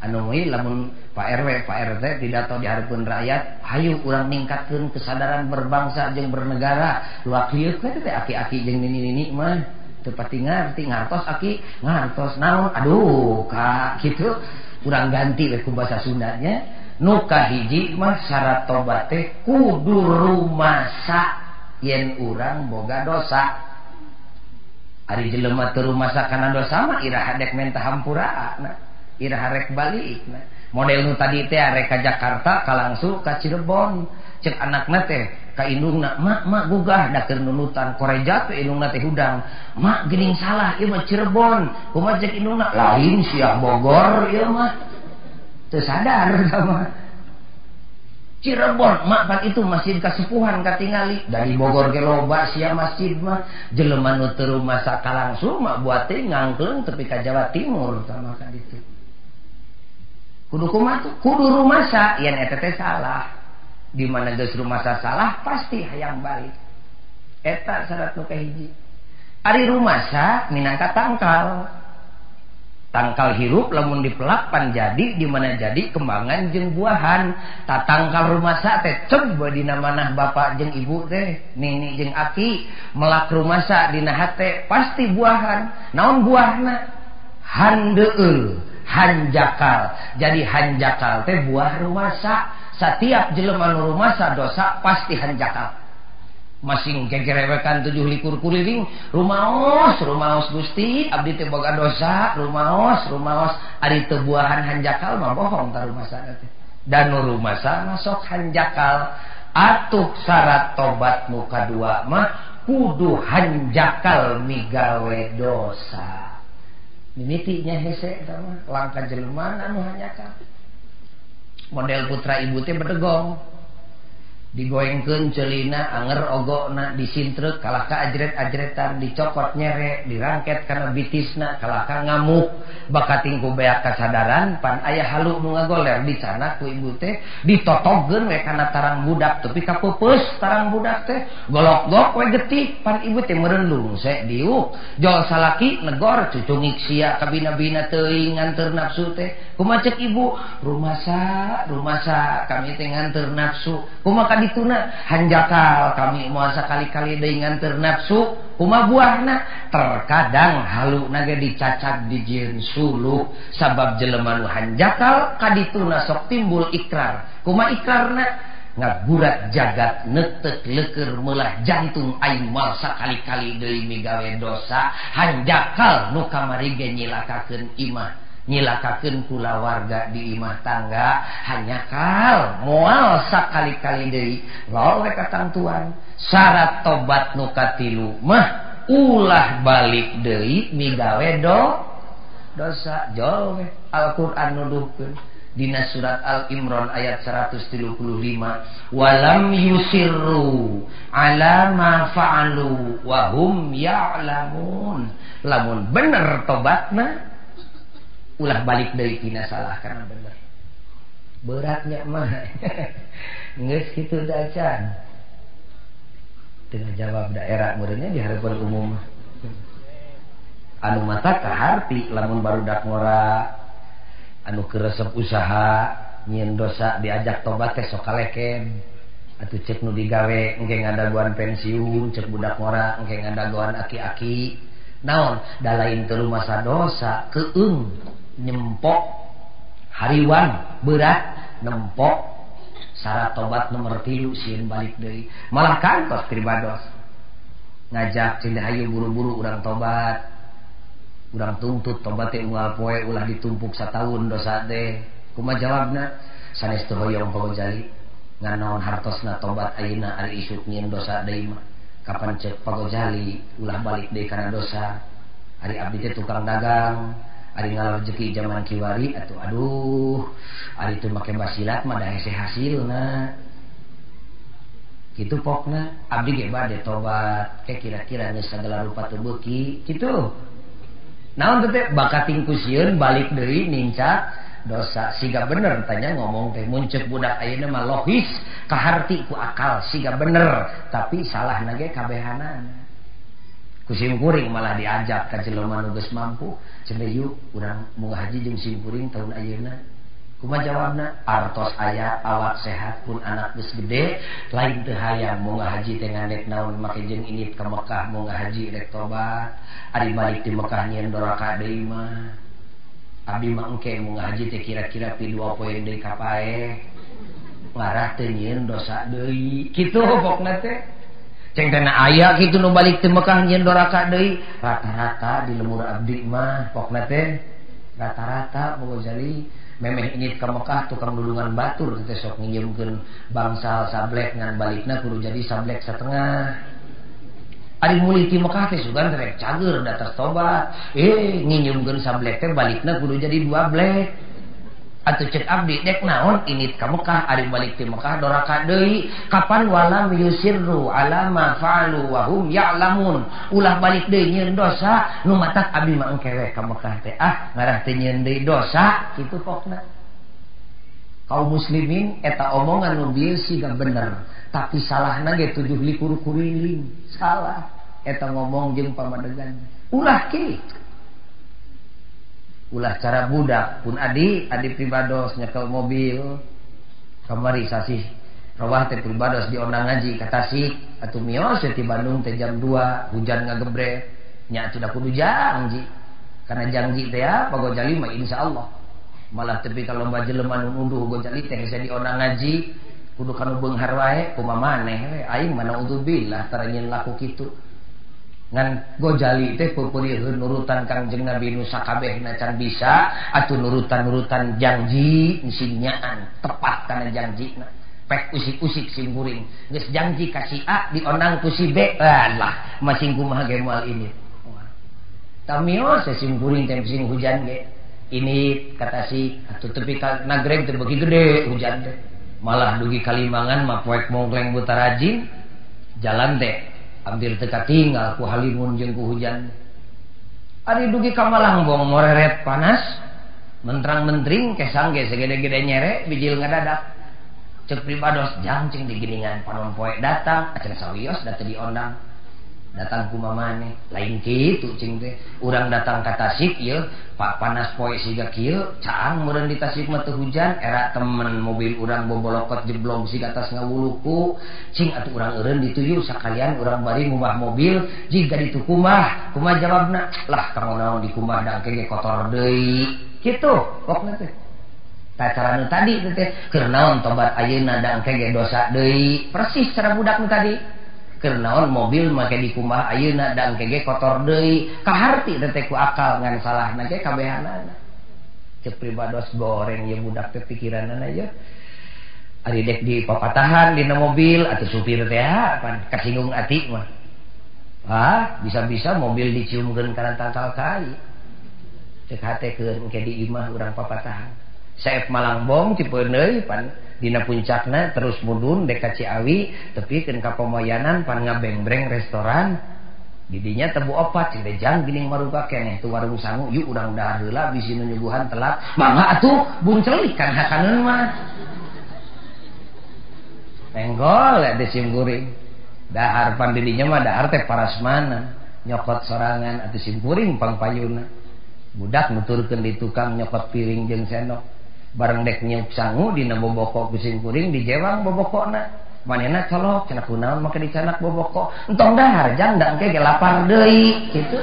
Anu we lamun Pak RW, Pak RT pidato di hareupeun rakyat, hayu urang ningkatkeun kesadaran berbangsa jeung bernegara. Luak liuk we teh aki-aki jeung nini-nini mah teu pati ngarti, ngartos aki, ngartos naon? Aduh, ka kitu urang ganti we ku bahasa Sundanya. Nu kahiji mah syarat tobat teh kudu rumasa yen urang boga dosa. Ari jelema teu rumasa kana dosa mah iraha dek menta hampuraana, iraha rek balikna. Model nu tadi teh arek ka Jakarta ka langsung ka Cirebon, cek anakna teh ka indungna, "Mak, mak gugah da keur nunutan koreja teh indungna teh hudang. Mak geuning salah ieu mah Cirebon." Kumaha cek indungna? "Lain sia Bogor ieu mah." Teu sadar sama Cirebon, mak pan itu masjid kasepuhan katingali dari Bogor ke loba sia masjid mah. Jelema nu teu rumasa ka langsung mah buat teh ngangkleung tepi ka Jawa Timur sama ka ditu. Kudu kumaha tuh? Kudu rumasa yen eta teh salah. Di mana geus rumasa salah pasti hayang balik. Eta syarat nu kahiji. Ari rumasa minangka tangkal. Tangkal hirup lamun dipelak pan jadi di mana jadi kembangan jeung buahan. Tatangkal rumasa teh ceb dina manah bapak jeung ibu teh, nini jeung aki melak rumasa dina hate pasti buahan. Naon buahna? Handeueul, hanjakal. Jadi hanjakal teh buah rumasa. Setiap jelema nu rumasa dosa pasti hanjakal. Masing kegerewekan 7 likur kuliling, rumaos, rumaos Gusti, abdi teh boga dosa, rumaos, rumaos, ari teu buahan hanjakal mah bohong ta rumasa teh. Dan nu rumasa masuk hanjakal. Atuh syarat tobat nu kadua mah kudu hanjakal migawe dosa. Mimitinya hese eta mah langka jelema anu hanjakal. Model putra ibu teh bedegong. Digoengkeun ceulina anger ogona disintreuk kalah ka ajret-ajretan dicokot nyere dirangket kana bitisna kalah ka ngamuk bakating ku beak kasadaran pan aya halu nu ngagoler dicanak ku ibu teh ditotogkeun we kana tarang budak tepi ka peupeus tarang budak teh golok-gok we getih pan ibu teh meureun lungse diuk jol salaki negor cucungik sia kabina-bina teuing nganteur nafsu teh kumaha ceuk ibu rumasa rumasa kami teh nganteur nafsu kumaha dituna hanjakal kami moal sakali-kali deui nganteur nafsu kumaha buahna terkadang haluna ge dicacag dijieun suluh sabab jelema nu hanjakal kadituna sok timbul ikrar kumaha ikrarna ngagurat jagat neuteuk leukeur meulah jantung aing moal sakali-kali deui migawe dosa hanjakal nu kamari ge nyilakakeun imah nyilakakeun kulawarga di imah tangga hanjakal moal sakali-kali deui lol we katangtuan syarat tobat nu katilu mah ulah balik deui migawe dosa jol we Al-Qur'an nuduhkeun dina surat Al-Imran ayat 135 walam yusirru ala ma fa'alu wa hum ya'lamun lamun bener tobatna ulah balik deui tina salah karena bener beratnya mah geus kitu da acan teu jawab daerah meureunnya di harapan umum anu mata kaharti lamun barudak ngora anu keur resep usaha nyieun dosa diajak tobat teh sok kaleken atuh ceuk nu digawe engke ngadagoan pensiun ceuk budak ngora engke ngadagoan aki-aki naon da lain teu rumasa dosa keung nyempok hariwan berat nempok syarat tobat nomor 3 sieun balik deui malah kantos pribados ngajak cenah hayu buru-buru urang tobat urang tuntut tobat teh unggal poe ulah ditumpuk sataun dosa teh kumaha jawabna sanes teu hoyong Pagojali ngan naon hartosna tobat ayeuna ari isuk nyieun dosa deui mah kapan cek Pagojali ulah balik deui kana dosa ari abdi teh tukang dagang ari ngalar rezeki zaman kiwari atuh aduh ari teu make basilat mah da hese hasilna kitu pokna abdi ge bade tobat ke kira-kira geus sagala rupa teu beuki kitu naon teh bakating ku sieun balik deui nincak dosa siga bener tanya ngomong teh mun ceuk budak ayeuna mah logis kaharti ku akal siga bener tapi salahna ge kabehanana ku simkuring malah diajak ka jelema nu geus mampu cenah yuk urang munggah haji jeung simkuring tahun ayeuna kumaha jawabna artos aya awak sehat pun anak geus gede lain teu hayang munggah haji teh ngandek naon make jeung init ka Mekah munggah haji rek tobat ari balik di Mekah nyieun doraka deui mah abdi mah engke munggah haji teh kira-kira pi 2 poe deui ka paeh ngarah teu nyieun dosa deui kitu pokna teh ceng teh aya kitu nu balik ti Mekah nyieun doraka deui rata-rata di lemur abdi mah pokna teh rata-rata Pagojali memeh init ka Mekah tukang dulungan batur teh sok nginjeumkeun bangsal sablek ngan balikna kudu jadi sablek satengah ari mulih ti Mekah teh sugan rek cager da atas tobat nginjeumkeun sablek teh balikna kudu jadi 2 blek atuh ceuk abdi dek naon init ka Mekah ari balik ti Mekah doraka deui kapan walam yusirru ala ma fa'alu wa hum ya'lamun ulah balik deui nyieun dosa nu matak abdi mah engke we ka Mekah teh ah ngarah teh nyieun deui dosa kitu pokna kaum muslimin eta omongan nu bieu siga bener tapi salahna ge 27 kuriling salah eta ngomong jeung pamadegan ulah kitu ulah cara budak pun adi pribados nyekel mobil kamari sasih rawah teh pribados diondang ngaji ka Tasik atuh mios ti Bandung teh jam 2 hujan ngagebret nya atuh da kudu janji karena janji teh ya Pagojali mah insyaallah malah tepi ka lomba jelema nu nunduh Gojali teh hese diondang ngaji kudu kanu beunghar wae kumaha maneh we aing mah naudzubillah tara nyeun laku kitu ngan Gojali teh peupeurieun nurutan Kangjeng Nabi nu sakabehna can bisa atuh nurutan-nurutan janji sinyaan tepat kana janjina pek usik-usik sing kuring geus janji ka si A diondang ku si B alah masing kumaha ge moal ini tamios sing kuring teh sing hujan ge ini kata si atuh tepi ka nagreg teh beuki gede hujan teh Malah dugi kalimangan mah poek mongkleng buta rajin jalan teh hampir teu katinggal ku halimun jeung ku hujan. Ari dugi ka Malangbong moreret panas mentrang-mentring kesang ge segede-gede nyere bijil ngadadak. Cek pribados jang cing diginingan panon poe datang acan sawios da teu diondang. Datang ku mamane lain kitu cing teh urang datang ka Tasik ieu pak panas poe siga kieu caang meureun di Tasik mah teu hujan era temen mobil urang bobolokot jeblog siga atas ngawuluku cing atuh urang eureun dituyu sakalian urang bari ngubah mobil jiga ditu kumbah kumaha jawabna lah kang naon dikumbah da engke ge kotor deui kitu pokna teh cara nu tadi teh keur naon tobat ayeuna da engke ge dosa deui persis cara budak nu tadi keur naon mobil make dikumbah ayeuna da engke ge kotor deui kaharti teh ku akal ngan salahna ge kabehanana cek pribados goreng ieu budak teh pikiranana ieu ari dek di papatahan dina mobil atuh supir teh pan kasinggung ati mah ah bisa-bisa mobil diciumkeun kana tangkal kai cek hate keur engke di imah urang papatahan Saep Malangbong tipeuneuy pan dina puncakna terus mudun dek ka Ciawi tepikeun ka Pamoyanan pan ngabengbreng restoran didinya tebu opat cing jang geuning maruga keneh tu warung sangu yuk urang dahar heula bisi nu nyuguhan telat mangga atuh buncelik kan hakaneun mah tenggol teh sim kuring dahar pan didinya mah dahar teh parasmana nyokot sorangan atuh sim kuring pangpayuna budak nuturkeun di tukang nyokot piring jeung sendok bareng dek nyiup sangu dina boboko sim kuring dijewang bobokona manehna colok cenah kunaon make dicanak boboko entong dahar jang da engke ge lapar deui kitu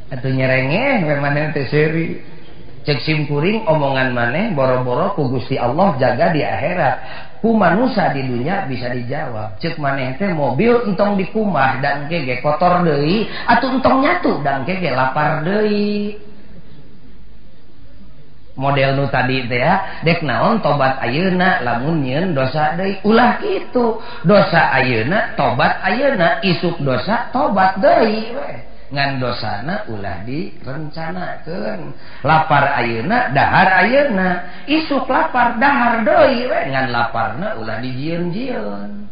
atuh nyerengeh we manehna teh seuri cek sim kuring omongan maneh boro-boro ku Gusti Allah jaga di akhirat ku manusia di dunia bisa dijawab cek maneh teh mobil entong dikumbah da engke ge kotor deui atuh entong nyatu da engke ge lapar deui model nu tadi teh ya dek naon tobat ayeuna lamun nyieun dosa deui ulah kitu dosa ayeuna tobat ayeuna isuk dosa tobat deui we ngan dosana ulah direncanakeun lapar ayeuna dahar ayeuna isuk lapar dahar deui we ngan laparna ulah dijieun-jieun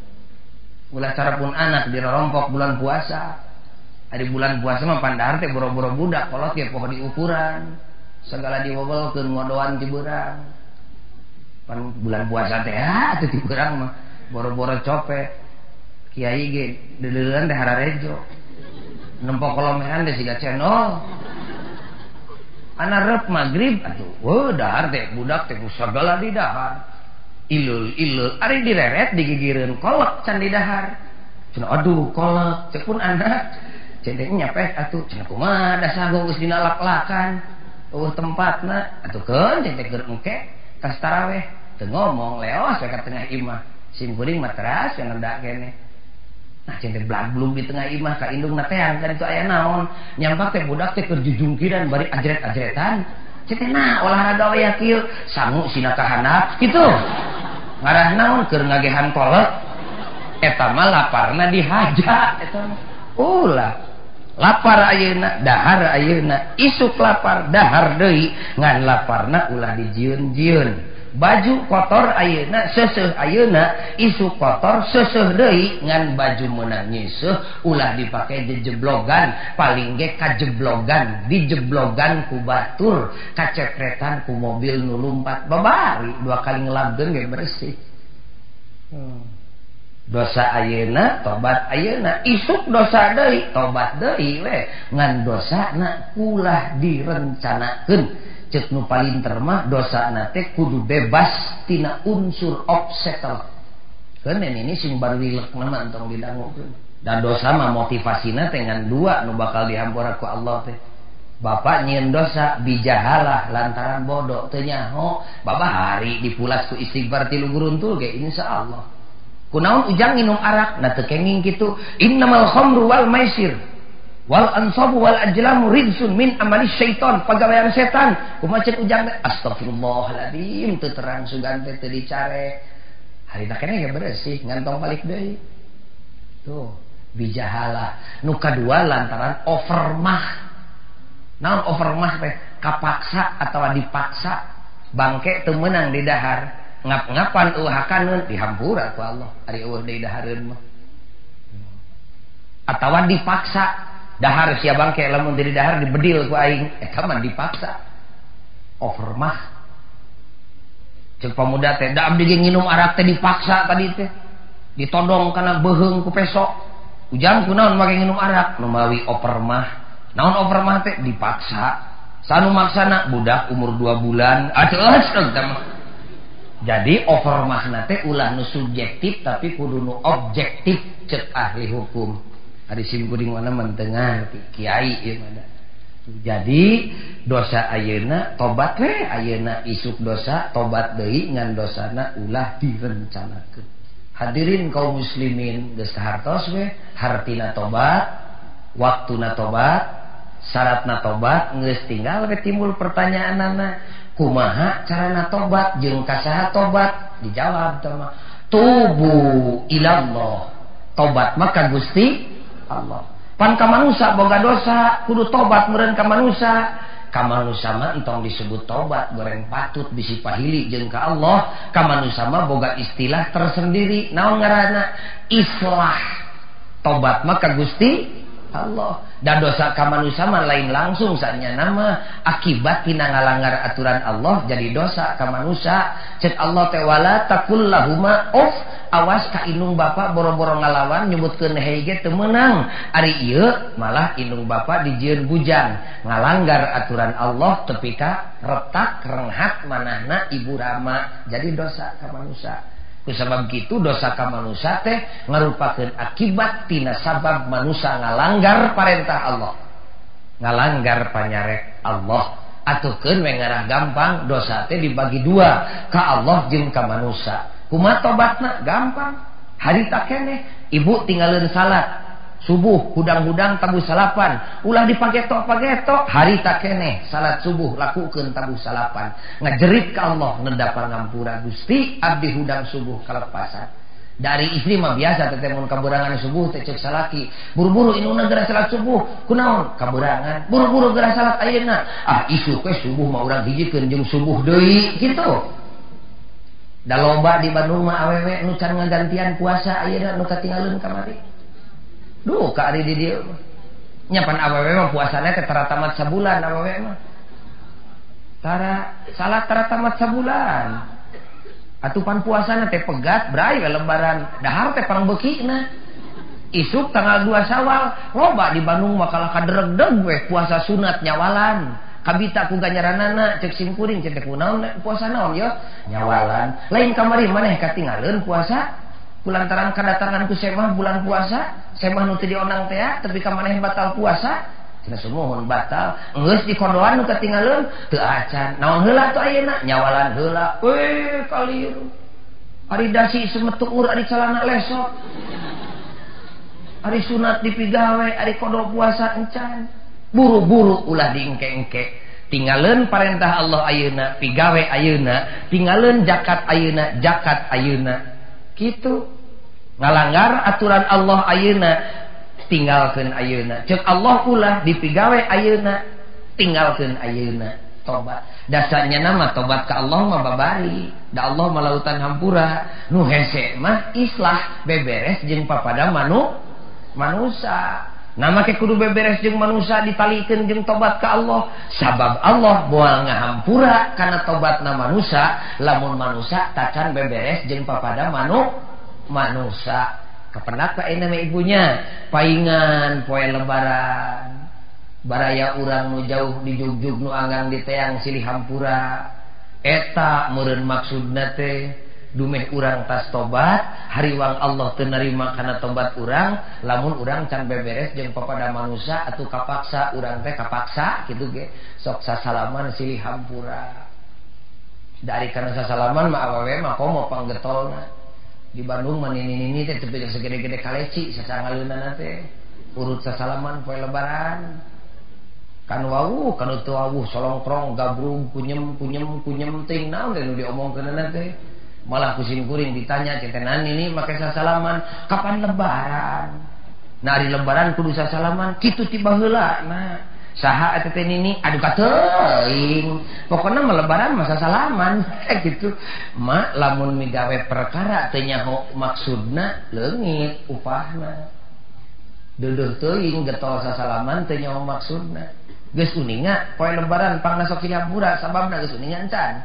ulah cara pun anak dirorompok bulan puasa ari bulan puasa mah pandahar teh boro-boro budak kolot ge poho diukuran segala diwewelkeun ngodoan ti beurang pan bulan puasa teh atuh ti beurang mah boro-boro copet kiai ge deuleuan teh hararejo nempo kolomean teh siga cendol ana rep magrib atuh weuh dahar teh budak teh ku sagala di dahar ilul-ilul ari direret digigireun kolek can di dahar cenah aduh kolek cek pun anak cek teh nyapeh atuh cenah kumaha da sago geus dina lak-lakan eueuh tempatna atuh keun cek teh keur engke tas taraweh teu ngomong leos we ka tengah imah sim kuring mah teras we neda keneh nah cek teh blak-bluk di tengah imah ka indungna teang kan itu aya naon nyampak teh budak teh keur jujungkiran bari ajret-ajretan cek teh nah olahraga we kieu sangu sina ka handap kitu ngarah naon keur ngagehan kolek eta mah laparna dihaja eta mah ulah lapar ayeuna dahar ayeuna isuk lapar dahar deui ngan laparna ulah dijieun-jieun baju kotor ayeuna seuseuh ayeuna isuk kotor seuseuh deui ngan baju meunang nyeuseuh ulah dipake jejeblogan paling ge kajeblogan dijeblogan ku batur kacepretan ku mobil nu lumpat babari dua kali ngelabkeun ge bersih. Dosa ayeuna tobat ayeuna isuk dosa deui tobat deui we ngan dosana ulah direncanakeun cek nu palinter mah dosana teh kudu bebas tina unsur obstacle keun ini sing baru wilek mah entong didangukeun dan dosa mah motivasina teh ngan dua nu bakal dihampura ku Allah teh bapak nyieun dosa bijahalah lantaran bodoh teu nyaho bapak hari dipulas ku istighfar tilu guruntul ge insyaallah kunaon ujang minum arak nah teu kenging kitu innamal khamru wal maisir wal ansabu wal ajlamu rijsun min amali syaiton pagawean setan kumaha cek ujang teh astagfirullahaladzim teu terang sugan teh teu dicare harita keneh ge beresih ngantong balik deui tuh bijahalah nu kadua lantaran overmah naon overmah teh kapaksa atawa dipaksa bangke teu meunang di dahar Ngap-ngapan eueuh hakaneun dihampura ku Allah. Ari eueuh deui dahareun mah. Atawa dipaksa dahar sia bangke lamun teu didahar dibedil ku aing, eta mah dipaksa. Overmah. Ceuk pamuda teh, da abdi ge nginum arak teh dipaksa tadi teh. Ditodong kana beuheung ku peso. Ujang kunaon make nginum arak? Nu mawi overmah. Naon overmah teh dipaksa. Sanu maksana budak umur 2 bulan. Atuh teh mah. Jadi overmahna teh ulah nu subjektif tapi kudu nu objektif ceuk ahli hukum. Ari sim kuring mana mah teu ngarti kiai ieu mah. Jadi dosa ayeuna tobat we ayeuna isuk dosa tobat deui ngan dosana ulah direncanakeun. Hadirin kaum muslimin geus kahartos we hartina tobat, waktuna tobat, syaratna tobat geus tinggal we timbul pertanyaanana kumaha carana tobat jeung ka saha tobat? Dijawab teh mah tubu ilallah. Tobat mah ka Gusti Allah. Pan ka manusa boga dosa kudu tobat meureun ka manusa. Ka manusa mah entong disebut tobat goreng patut bisi pahili jeung ka Allah. Ka manusa mah boga istilah tersendiri naon ngaranna? Islah. Tobat mah ka Gusti Allah. Dan dosa ka manusa mah lain langsung sanyana mah akibat tina ngalanggar aturan Allah jadi dosa ka manusa. Ceuk Allah teh wala taqul lahuma uff, awas ka indung bapa boro-boro ngalawan nyebutkeun hei ge teu meunang. Ari ieu malah indung bapa dijieun bujang ngalanggar aturan Allah tepi ka retak renghat manahna ibu rama jadi dosa ka manusa. Kusabab kitu dosa ka manusa teh ngarupakeun akibat tina sabab manusa ngalanggar parentah Allah, ngalanggar panyarek Allah. Atuhkeun we ngarah gampang dosa teh dibagi dua, ka Allah jeung ka manusa. Kumaha tobatna? Gampang. Harita keneh ibu tinggalin salat subuh hudang-hudang tabuh salapan, ulah dipagetok-pagetok. Harita keneh salat subuh lakukeun tabuh salapan, ngajerit ka Allah ngedapan ngampura Gusti abdi hudang subuh kalepasan. Dari istri mah biasa teh mun kaberangan subuh teh ceuk salaki, buru-buru indungna geura salat subuh, kunaon kaberangan, buru-buru geura salat ayeuna. Ah isuk we subuh mah urang hijikeun jeung subuh deui kitu. Da loba di Bandung mah awewe nu can ngagantian puasa ayeuna nu katinggalin kamari. Duh ka ari di dieu mah. Nya pan awewe mah puasana teh tara tamat sabulan awewe mah. Tara salat tara tamat sabulan. Atuh pan puasana teh pegat bray we lebaran. Dahar teh pangbeukina. Isuk tanggal 2 Syawal loba di Bandung mah kalah kaderegdeg we puasa sunat nyawalan. Kabita ku ganjaranana ceuk sim kuring ceuk teh kunaon puasa naon yo nyawalan. Lain kamari maneh katinggalin puasa kulantaran kadatangan ku semah bulan puasa, semah nu teu dionang teh tapi ka maneh batal puasa, cenah sumuhun batal. Geus dikondoan nu katinggalin teu acan. Naon heula tuh ayeuna nyawalan heula. Weh kaliru. Ari dasi semetuur ari calana lesot. Ari sunat dipigawe, ari kodo puasa encan. Buru-buru ulah diengke-engke. Tinggalin parentah Allah ayeuna, pigawe ayeuna, tinggalin zakat ayeuna, zakat ayeuna. Kitu. Ngalanggar aturan Allah ayeuna, tinggalkeun ayeuna. Ceuk Allah ulah dipigawe ayeuna, tinggalkeun ayeuna. Tobat. Dasarnya nama tobat ka Allah mah babari. Da Allah mah lautan hampura. Nu hese mah islah beberes jeung papada manusa. Nama ke kudu beberes jeung manusa ditalikeun jeung tobat ka Allah. Sabab Allah moal ngahampura kana tobatna manusa lamun manusa tacan beberes jeung papada manusa. Kapendak ka ayeuna mah ibunya paingan poe lebaran. Baraya urang nu jauh di jugjug nu anggang di teang silih hampura. Eta meureun maksudna teh dumeh urang tas tobat, hariwang Allah teu narima kana tobat urang, lamun urang can beberes jeung papada manusa atuh kapaksa urang teh kapaksa kitu ge sok sasalaman silih hampura. Dari kana sasalaman mah awewe mah komo panggetolna. Di Bandung mah nini-nini teh tepi segede-gede kaleci sasangaleunana teh urut sasalaman poe lebaran. Kan wawuh, kan teu wawuh solongkrong gabrug kunyem kunyem kunyem ting naon teh nu diomongkeunana teh. Malah kusim kuring ditanya cetenan ini make sasalaman kapan lebaran. Nah ari lebaran kudu sasalaman kitu ti baheula. Nah Saha eta teh nini aduh kateuing. Pokona mah lebaran masa salaman gitu. Mak lamun migawe perkara teu nyaho maksudna leungit upahna. Deudeung teuing getol sasalaman teu nyaho maksudna. Geus uninga poe lebaran pangna sok hampura sababna geus uninga encan.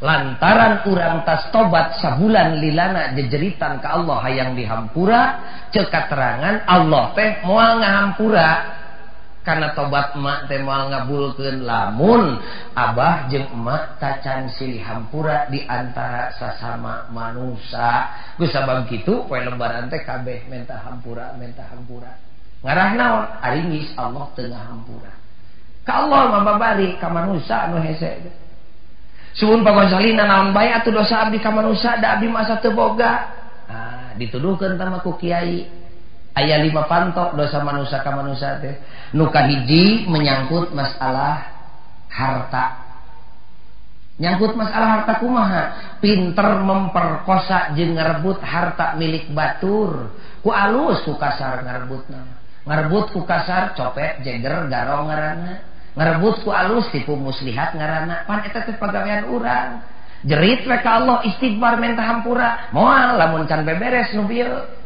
Lantaran urang tas tobat sabulan lilana jejeritan ka Allah hayang dihampura, ceuk katerangan Allah teh moal ngahampura. Karena tobat emak teh moal ngabulkeun lamun abah jeung emak tacan silih hampura di antara sasama manusia. Geus sabab kitu poe lebaran teh kabeh menta hampura, menta hampura. Ngarah naon? Ari geus Allah teu ngahampura. Ka Allah mah babari ka manusia anu hese. Suhun Pak Gonzalina naon bae atuh dosa abdi ka manusia da abdi masa teu boga. Ah, dituduhkeun tah ku kiai. Aya 5 pantok dosa manusia ka manusia teh. Nu kahiji menyangkut masalah harta. Nyangkut masalah harta kumaha? Pinter memperkosa jeung ngarebut harta milik batur. Ku alus ku kasar ngarebutna. Ngarebut ku kasar copet, jeger, garong ngaranna. Ngarebut ku alus tipu muslihat ngaranna. Pan eta teh pagawean urang. Jerit we ka Allah istighfar menta hampura. Moal lamun can beberes nu bieu.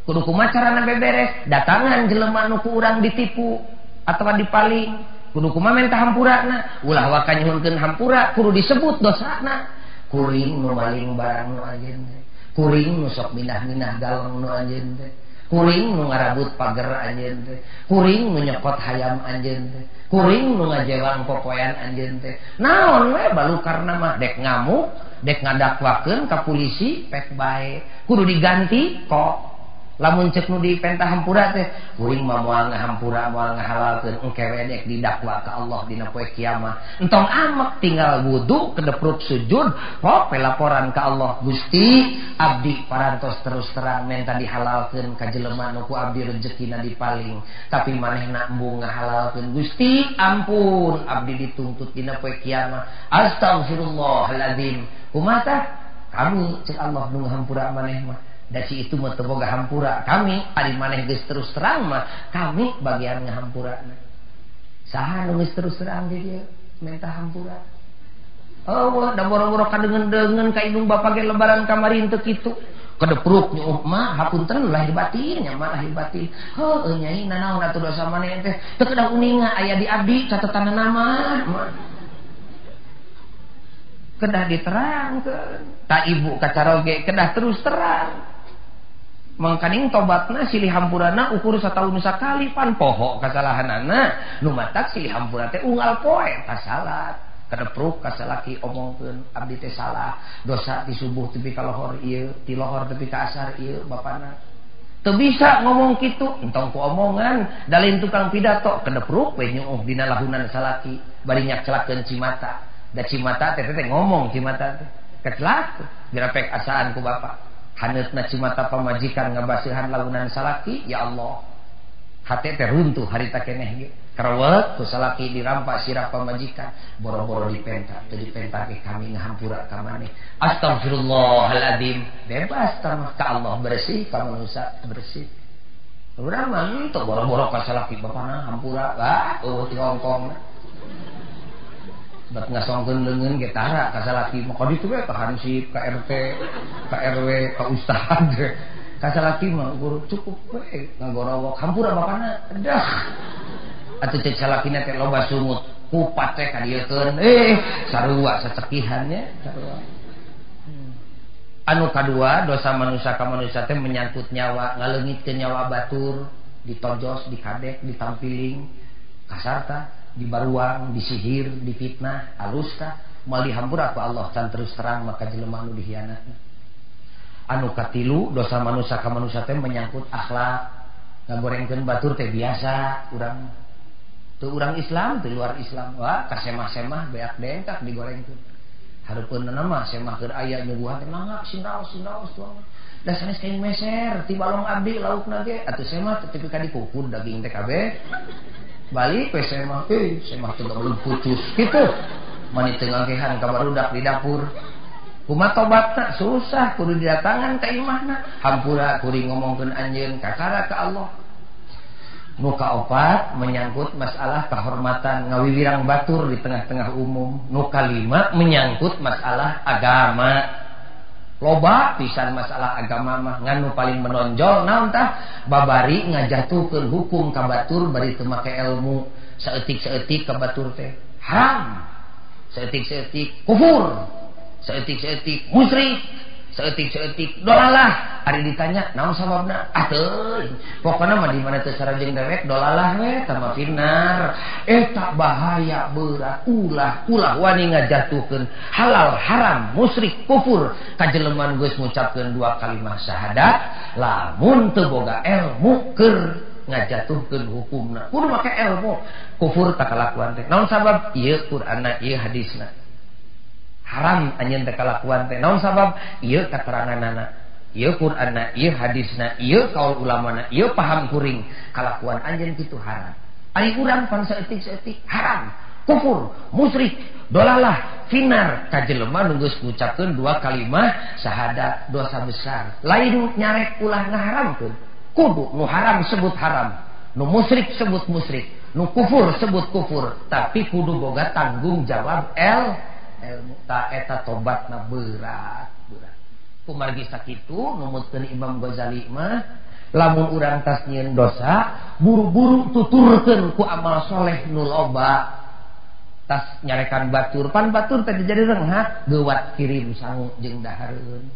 Kudu kumaha carana beberes? Datangan jelema nu ku urang ditipu atawa dipaling. Kudu kumaha menta hampurana? Ulah waka nyuhunkeun hampura, kudu disebut dosana. Kuring nu maling barang nu anjeun teh. Kuring nu sok minah-minah galeng nu anjeun teh. Kuring nu ngarabut pager anjeun teh. Kuring nu nyokot hayam anjeun teh. Kuring nu ngajewang popoean anjeun teh. Naon we balukarna mah dek ngamuk, dek ngadakwakeun ka polisi pek bae. Kudu diganti kok. Lamun cek nu dipenta hampura teh, kuring mah moal ngahampura, moal ngahalalkeun engke we dek didakwa ka Allah dina poe kiamat. Entong amek tinggal wudu kedepruk sujud, kok laporan ka Allah, Gusti abdi parantos terus terang menta dihalalkeun ka jelema nu ku abdi rejekina dipaling, tapi manehna embung ngahalalkeun. Gusti ampun abdi dituntut dina poe kiamat. Astagfirullahaladzim. Kumaha tah? Kami cek Allah nu ngahampura maneh mah. Da si itu mah teu boga hampura kami, ari maneh geus terus terang mah kami bagian ngahampurana. Saha nu geus terus terang di dieu menta hampura? Oh, da boro-boro kadeungeun-deungeun ka indung bapa ge lebaran kamari teu kitu. Kedepruk nyuuh mah hapunten lahir batin nya mah lahir batin. Heuh nyai nanaon atuh dosa maneh teh? Teu kedah uninga aya di abdi catatanna mah. Kedah diterangkeun. Ta ibu kacaroge kedah terus terang. Mangkaning tobatna silih hampurana ukur sataun sakali pan poho kasalahanana nu matak silih hampura teh unggal poe kasalat kadepruk kasalaki omongkeun abdi teh salah dosa ti subuh tepi ka lohor ieu ti lohor tepi ka asar ieu bapana teu bisa ngomong kitu entong ku omongan dalin tukang pidato kedepruk we nyuuh dina lahunan salaki bari nyakcelakeun cimata da cimata teh teh ngomong cimata teh kecelak dirapek asaan ku bapak. Haneutna cimata pamajikan ngabaseuhan launan salaki, ya Allah. Hate teh runtuh harita keneh ge. Kerewet ku salaki dirampak sirah pamajikan, boro-boro dipenta, teu dipenta ge kami ngahampura ka maneh. Astagfirullahaladzim. Bebas tah ka Allah bersih, ka manusia bersih. Urang mah henteu boro-boro ka salaki bapana hampura, lah eueuh ti hongkong. Bet ngasongkeun leungeun ge tara ka salaki mah ka ditu we ka hansip, ka RT, ka RW, ka ustad. Ka salaki mah ukur cukup we ngagorowok hampura bapana. Dah. Atuh cek salakina teh loba sungut, kupat teh ka dieukeun. Sarua sacekihan nya, sarua. Anu kadua dosa manusia ka manusia teh menyangkut nyawa, ngaleungitkeun nyawa batur, ditojos, dikadek, ditampiling, kasar tah. Dibaruang, disihir, difitnah, alus tah, moal dihampura ku Allah can terus terang maka jelema nu dihianatna. Anu katilu dosa manusia ka manusia teh menyangkut akhlak, ngagorengkeun batur teh biasa urang teu urang Islam teu luar Islam, wah kasemah-semah beak dengkak digorengkeun. Hareupeunna mah semah keur aya nyuguhan teh mangga sinaos-sinaos tuang. Da sanes kain meser ti balong abdi laukna ge atuh semah teh tepi ka dikukur daging teh kabeh. Balik we semah, semah teh belum putus gitu. Mani teu ngangkehan ka barudak di dapur. Kumaha tobatna susah kudu didatangan ka imahna. Hampura kuring ngomongkeun anjeun kakara ka Allah. Nu kaopat menyangkut masalah kehormatan ngawiwirang batur di tengah-tengah umum. Nu kalima menyangkut masalah agama. Loba pisan masalah agama mah ngan nu paling menonjol naon tah babari ngajatuhkeun hukum ka batur bari teu make ilmu. Saeutik-saeutik ka batur teh haram, saeutik-saeutik kufur, saeutik-saeutik musyrik, saeutik-saeutik dolalah. Ari ditanya naon sababna? Ah teuing, pokona mah di mana teu sarajeng dewek dolalah we tah mah finar. Eta bahaya berat. Ulah ulah wani ngajatuhkeun halal haram musyrik kufur ka jelema nu geus ngucapkeun dua kalimat syahadat lamun teu boga ilmu keur ngajatuhkeun hukumna. Kudu make ilmu. Kufur tak kalakuan teh naon sabab? Ieu Qur'anna, ieu hadisna. Haram anjeun teh kalakuan teh naon sabab? Ieu kateranganana, ieu Qur'anna, ieu hadisna, ieu kaul ulamana, ieu paham kuring. Kalakuan anjeun kitu haram. Ari urang pan saeutik-saeutik haram, kufur, musyrik, dolalah, finar ka jelema nu geus ngucapkeun dua kalimah syahadat, dosa besar. Lain nyarek ulah ngaharamkeun. Kudu nu haram sebut haram, nu musyrik sebut musyrik, nu kufur sebut kufur, tapi kudu boga tanggung jawab ilmu. Ta eta tobatna berat berat. Kumargi sakitu numutkeun Imam Ghazali mah lamun urang tas nyieun dosa buru-buru tuturkeun ku amal soleh nu loba. Tas nyarekan batur, pan batur teh jadi renghat geuwat kirim sangu jeung dahareun.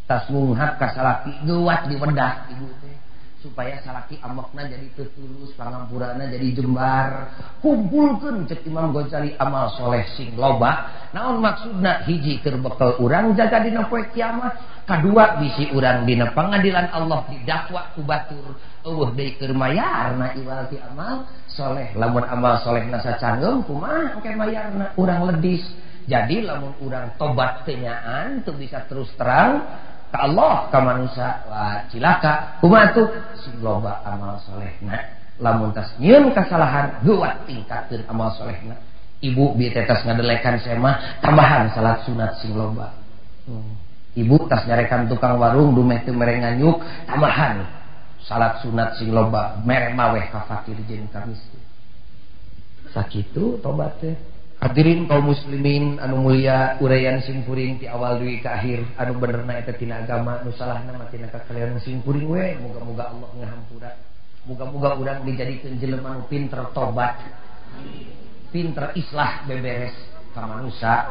Tas ngunghak ka salaki geuwat diwedah ibu teh supaya salaki amokna jadi teu tulus, pangampurana jadi jembar. Kumpulkeun cek Imam Ghazali amal soleh sing loba. Naon maksudna? Hiji keur bekel urang jaga dina poe kiamat, kadua bisi urang dina pangadilan Allah didakwa ku batur eueuh deui keur mayarna iwal ti amal soleh. Lamun amal solehna sacangeum kumaha engke mayarna? Urang ledis. Jadi lamun urang tobat teu nyaan teu bisa terus terang ka Allah ka manusia, wah cilaka. Kumaha tuh? Sing loba amal solehna. Lamun tas nyieun kasalahan geuwat tingkatkeun amal solehna. Ibu bieu teh tas ngadelekan semah tambahan salat sunat sing loba. Ibu tas nyarekan tukang warung dumeh teu mere nganyuk tambahan salat sunat sing loba, mere maweh ka fakir jeung ka miskin. Sakitu tobat teh. Hadirin kaum muslimin anu mulia, uraian simkuring ti awal dugi ka akhir anu benerna eta tina agama, nu salahna mah tina kakalian simkuring we. Moga-moga Allah ngahampura. Moga-moga urang dijadikeun jelema nu pinter tobat, pinter islah beberes ka manusa.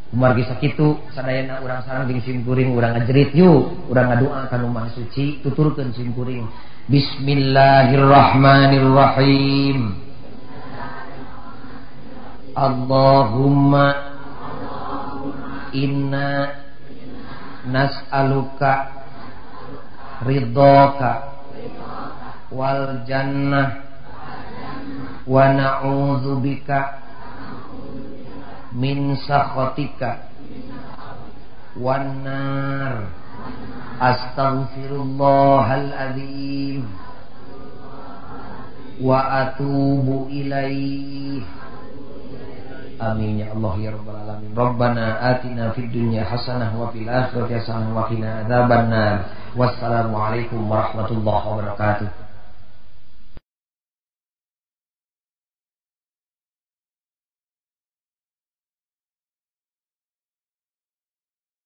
Kumargi sakitu sadayana urang sareng jeung simkuring urang ngajerit yuk, urang ngadua ka nu Maha Suci, tuturkeun simkuring. Bismillahirrahmanirrahim. Allahumma inna nas'aluka ridhoka wal jannah wa na'udzubika min sakhatika wan nar. Astaghfirullahal azim wa atubu ilaih. Amin ya Allah ya rabbal alamin. Rabbana atina fid dunya hasanah wa fil akhirati hasanah wa qina adzabannar. Wassalamualaikum warahmatullahi wabarakatuh.